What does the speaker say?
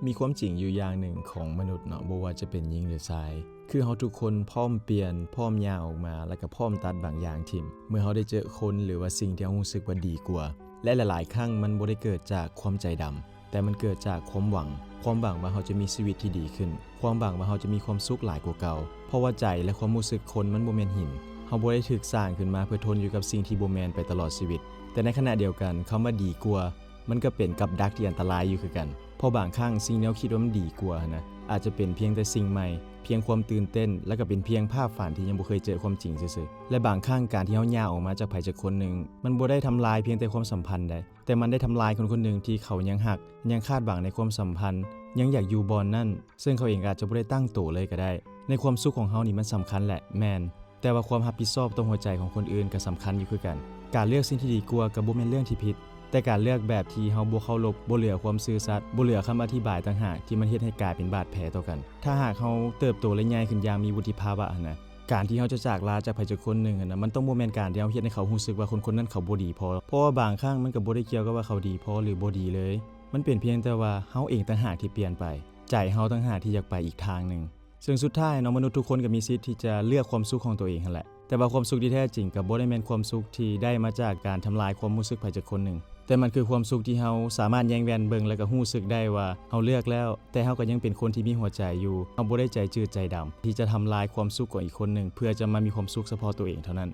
ມີຄວາມຈິງຢູ່ຢ່າງໜຶ່ງຂອງມະນຸດເນາະ, ບໍ່ວ່າຈະເປັນຍິງ ຫຼື ຊາຍ, ຄືເຮົາທຸກຄົນພ້ອມປ່ຽນ, ພ້ອມຍ່າງອອກມາ ແລະ ກໍພ້ອມຕັດບາງຢ່າງຖິ້ມ ເມື່ອເຮົາໄດ້ເຈີຄົນ ຫຼື ວ່າສິ່ງທີ່ເຮົາຮູ້ສຶກວ່າດີກວ່າ. ແລະ ຫຼາຍໆຄັ້ງມັນບໍ່ໄດ້ເກີດຈາກຄວາມໃຈດຳ, ແຕ່ມັນເກີດຈາກຄວາມຫວັງ, ຄວາມຫວັງວ່າເຮົາຈະມີຊີວິດທີ່ດີຂຶ້ນ, ຄວາມຫວັງວ່າເຮົາຈະມີຄວາມສຸກຫຼາຍກວ່າເກົ່າ. ເພາະວ່າໃຈ ແລະ ຄວາມຮູ້ສຶກຄົນມັນບໍ່ແມ່ນຫີນ. ເຮົາບໍ່ໄດ້ຖືກສ້າງຂຶ້ນມາເພື່ອທົນຢູ່ກັບສິ່ງທີ່ບໍ່ແມ່ນໄປຕະຫຼອດຊີວິດ. ແຕ່ໃນຂະນະດຽວກັນ, ຄຳວ່າດີກວ່າ ມັນກໍເປັນກັບດັກທີ່ອັນຕະລາຍຢູ່ຄືກັນ. ເພາະບາງຄັ້ງສິ່ງທີ່ເຮົາຄິດວ່າມັນດີກວ່າຫັ້ນນະ ອາດຈະເປັນພຽງແຕ່ສິ່ງໃໝ່, ພຽງຄວາມຕື່ນເຕັ້ນ ແລະ ກໍເປັນພຽງພາບຝັນທີ່ຍັງບໍ່ເຄີຍເຈີຄວາມຈິງຊື່ໆ. ແລະ ບາງຄັ້ງການທີ່ເຮົາຍ່າງອອກມາຈາກໃຜຈັກຄົນໜຶ່ງ ມັນບໍ່ໄດ້ທຳລາຍພຽງແຕ່ຄວາມສຳພັນໃດ, ແຕ່ມັນໄດ້ທຳລາຍຄົນຄົນໜຶ່ງທີ່ເຂົາຍັງຮັກ, ຍັງຄາດຫວັງໃນຄວາມສຳພັນ, ຍັງຢາກຢູ່ບ່ອນນັ້ນ, ເຊິ່ງເຂົາເອງອາດຈະບໍ່ໄດ້ຕັ້ງໂຕເລີຍກໍໄດ້. ໃນຄວາມສຸກຂອງເຮົານີ້ມັນສຳຄັນແຫຼະ, ແມ່ນ. ແຕ່ວ່າຄວາມຮັບຜິດຊອບຕໍ່ຫົວໃຈຂອງຄົນອື່ນກໍສຳຄັນຢູ່ຄືກັນ. ການເລືອກສິ່ງທີ່ດີກວ່າກໍບໍ່ແມ່ນເລື່ອງທີ່ຜິດ, ແຕ່ການເລືອກແບບທີ່ເຮົາບໍ່ເຄົາລົບ, ບໍ່ເຫຼືອຄວາມຊື່ສັດ, ບໍ່ເຫຼືອຄຳອະທິບາຍຕ່າງຫາກ ທີ່ມັນເຮັດໃຫ້ກາຍເປັນບາດແຜຕໍ່ກັນ. ຖ້າຫາກເຮົາເຕີບໂຕ ແລະ ໃຫຍ່ຂຶ້ນຢ່າງມີວຸດທິພາວະຫັ້ນນະ, ການທີ່ເຮົາຈະຈາກລາຈາກໃຜຈັກຄົນໜຶ່ງຫັ້ນນະ, ມັນຕ້ອງບໍ່ແມ່ນການທີ່ເຮົາເຮັດໃຫ້ເຂົາຮູ້ສຶກວ່າຄົນໆນັ້ນເຂົາບໍ່ດີພໍ, ເພາະວ່າບາງຄັ້ງມັນກໍບໍ່ໄດ້ກ່ຽວກັບວ່າເຂົາດີພໍ ຫຼື ບໍ່ດີເລີຍ. ມັນເປັນພຽງແຕ່ວ່າເຮົາເອງຕ່າງຫາກທີ່ປ່ຽນໄປ, ໃຈເຮົາຕ່າງຫາກທີ່ຢາກໄປອີກທາງໜຶ່ງ. ເຊິ່ງສຸດທ້າຍເນາະ, ມະນຸດທຸກຄົນກໍມີສິດທີ່ຈະເລືອກຄວາມສຸກຂອງຕົວເອງຫັ້ນແຫຼະ. ແຕ່ວ່າຄວາມສຸກທີ່ແທ້ຈິງກໍບໍ່ໄດ້ແມ່ນຄວາມສຸກທີ່ໄດ້ມາຈາກການທຳລາຍຄວາມຮູ້ສຶກໃຜຈັກຄົນໜຶ່ງ, ແຕ່ມັນຄືຄວາມສຸກທີ່ເຮົາສາມາດແຍງແວ່ນເບິ່ງ ແລະ ກໍຮູ້ສຶກໄດ້ວ່າເຮົາເລືອກແລ້ວ, ແຕ່ເຮົາກໍຍັງເປັນຄົນທີ່ມີຫົວໃຈຢູ່. ເຮົາບໍ່ໄດ້ໃຈຈືດໃຈດຳທີ່ຈະທຳລາຍຄວາມສຸກຂອງອີກຄົນໜຶ່ງ ເພື່ອຈະມາມີຄວາມສຸກສະເພາະຕົວເອງເທົ່ານັ້ນ.